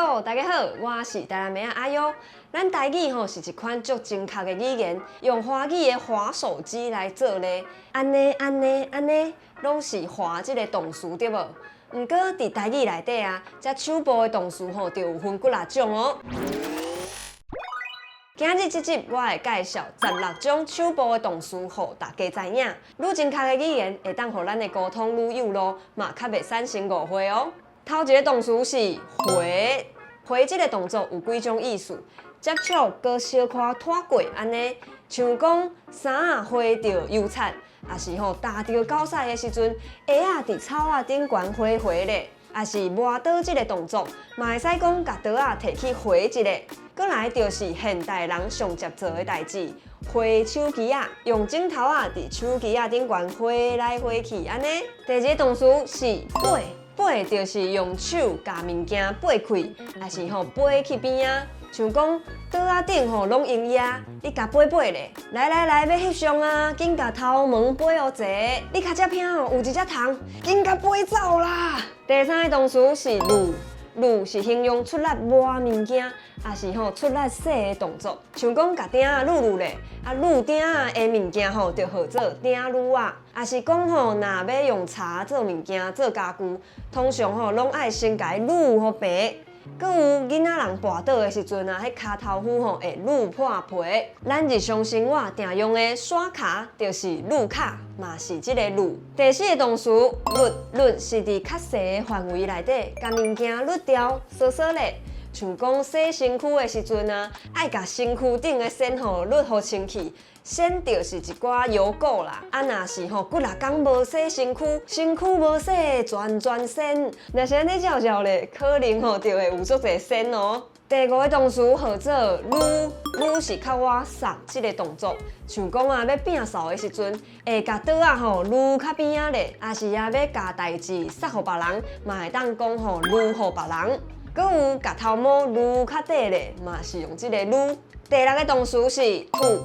喲，大家好，我是台南妹仔阿優。咱台語吼是一款足精確的語言，用華語的滑手機來做例，按呢按呢按呢，攏是滑這个動詞對無？毋過佇台語內底啊，這手部的動詞吼就有分幾若種哦。今日這集我會介紹16種手部的動詞，予大家知影。愈精確的語言，會當予咱的溝通愈有路，嘛較袂產生誤會哦。頭一个動詞是回，回這个動作有幾種意思，接觸閣小可拖過按呢，像講衫仔花著油漆，抑是吼踏著狗屎的時陣，鞋仔佇草仔頂懸回回咧，抑是磨刀這个動作，嘛會使講共刀仔提去回一下。閣來就是現代人上捷做的代誌，回手機仔，用指頭仔佇手機仔頂懸回來回去按呢。第二个動詞是掰，掰就是用手共物件掰開，抑是吼掰去邊仔。像講桌仔頂吼攏用壓，你共掰掰咧。來來來，欲翕相啊，緊共頭毛掰予齊。你跤跡邊吼有一隻蟲，緊共掰走啦。第三个動詞是攄，攄是形容出力抹物件，抑是吼出力洗的動作。像講共鼎仔攄攄咧，啊攄鼎仔的物件吼就號做鼎攄仔。抑是講吼，若欲用柴做物件做家具，通常吼攏愛先共伊攄予平。閣有囡仔人跋倒的時陣啊，彼跤頭夫吼會攄破皮。咱日常生活定用的刷卡就是攄卡，嘛是這个攄。第四个動詞捋，捋是佇較細的範圍內底，共物件捋掉，梳梳咧。像講洗身軀的時陣啊，愛共身軀頂的蟳吼捋予清氣。蟳就是一寡油垢啦。啊，若是吼幾若工無洗身軀，身軀無洗，全全蟳。若是按呢照照咧，可能吼就會有足濟蟳哦。第五个動詞號做擼，擼是較倚捒這个動作。像講啊，欲摒掃的時陣，會共桌仔吼擼較邊仔咧，抑是啊欲共代誌捒予別人，嘛會當講吼擼予別人。閣有共頭毛擼較短咧，嘛是用這个擼。第六个動詞是吐，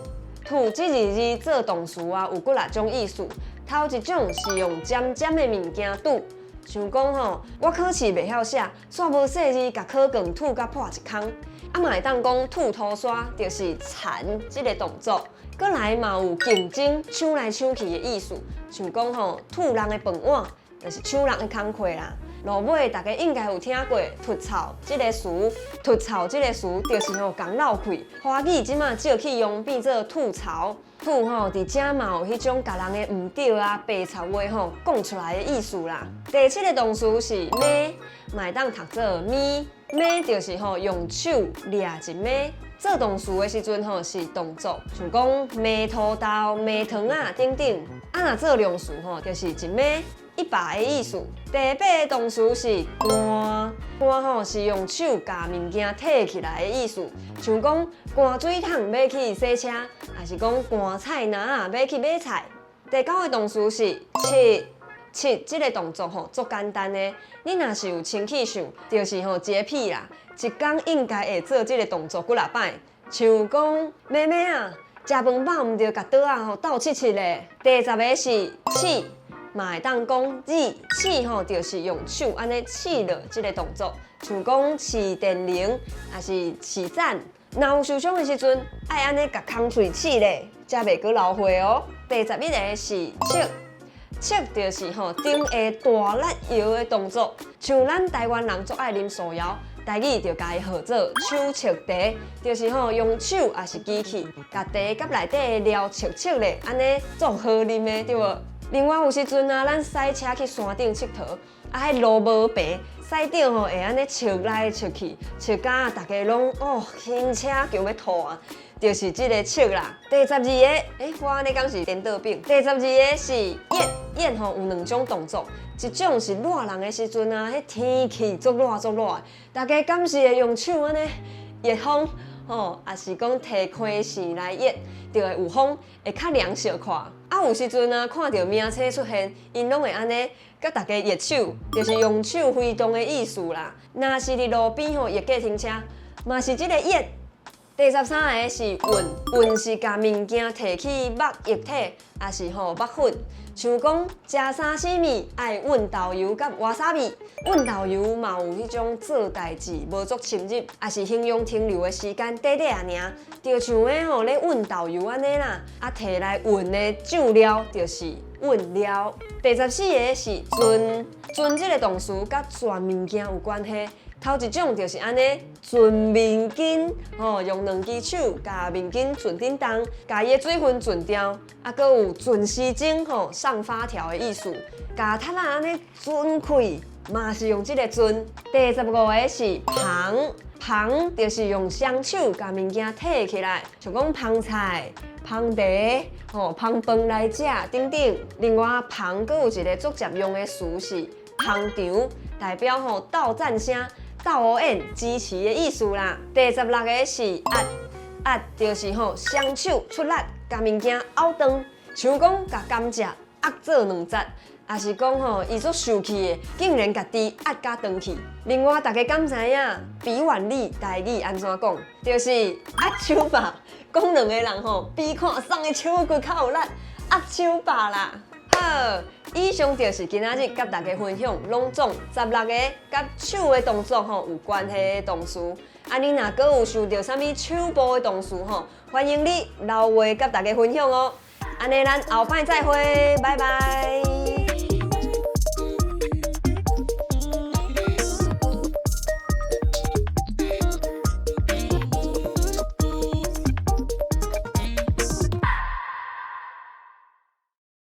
吐這字字做動詞啊，有幾若種意思。頭一種是用尖尖的物件拄，像講吼，我考試袂曉寫，煞無細膩共考卷吐甲破一空。啊嘛會當講吐塗沙，就是鏟這个動作。閣來嘛有競爭、搶來搶去的意思，像講吼吐人的飯碗，就是搶人的工課啦。落尾大家應該有聽過凸臭這个詞，凸臭這个詞就是吼共漏氣。華語這馬少去用，變做吐槽。吐吼佇遮嘛有彼種共人的毋對啊、白賊話吼講出來的意思啦。第七个動詞是抿，嘛會當讀做咪，抿就是吼用手掠一抿。做動詞的時陣吼是動作，像講抿土豆、抿糖仔等等。啊，若做量詞吼就是一抿、一把的意思。第八个動詞是捾，捾吼是用手共物件提起來的意思，像講捾水桶欲去洗車，抑是講捾菜籃仔欲去買菜。第九个動詞是拭，拭這个動作吼足簡單的，你若是有清氣想，就是吼潔癖啦，一工應該會做這个動作幾若擺。像講妹妹啊，食飯飽毋著共桌仔吼鬥拭拭咧。第十个是試。嘛會當講試，試吼就是用手按呢試落這个動作，像講試電鈴，抑是試讚。若有受傷的時陣，愛按呢共空喙試咧，才袂閣流血哦。第11个是測，測就是吼頂下大力搖的動作，像咱台灣人足愛啉手搖，台語就共伊號做手測茶，就是吼用手抑是機器，共茶佮內底的料測測咧，按呢足好啉的對無？另外有時陣啊，咱駛車去山頂𨑨迌，啊，彼路無平，駛頂吼會按呢測來測去，測甲逐家攏哦牽車強欲吐啊，就是這个測啦。第十二個，欸，我按呢敢是顛倒反？第十二个是熱，熱吼有兩種動作，一種是熱人的時陣啊，彼天氣足熱足熱，大家敢是會用手按呢熱風吼，抑是講提風扇來熱，就會有風，會較涼小可。啊，有時陣啊，看著名車出現，𪜶攏會按呢，佮大家熱手，就是用手揮動的意思啦。若是佇路邊吼，熱計程車，嘛是這个熱。第十三个是勻，勻是共物件提去抹液體，抑是吼抹粉。像講食沙西米愛勻豆油佮わさび，勻豆油嘛有彼種做代誌無足深入，抑是形容停留的時間短短仔爾，就像彼吼咧勻豆油按呢啦。啊，提來勻的醬料就是勻料。第十四个是顫，顫這个動詞佮攢物件有關係。頭一種就是按呢，攢面筋，吼，用兩支手共面筋攢振動，共伊的水分攢掉。啊，閣有準時鐘，吼，上發條的意思，共踢仔按呢顫開，嘛是用這个顫。第十五个是捧，捧就是用雙手共物件提起來，像講捧菜、捧茶、吼，捧飯來食等等。另外，捧閣有一个足常用的詞是捧場，代表吼鬥讚聲、鬥烏緣支持的意思啦。第十六个是壓，壓就是吼雙手出力，共物件拗斷，像講共甘蔗壓做兩節，抑是講吼伊足受氣的，竟然共豬壓甲斷去。另外，大家敢知影比腕力台語按怎講？就是壓手把，講兩個人吼比看誰的手骨較有力，壓手把啦。好，以上就是今仔日佮大家分享，攏總十六个佮手的動作吼有關係的動詞。啊，你若閣有想著啥物手部的動詞吼，歡迎你留話佮大家分享哦。按呢，咱後擺再會，拜拜。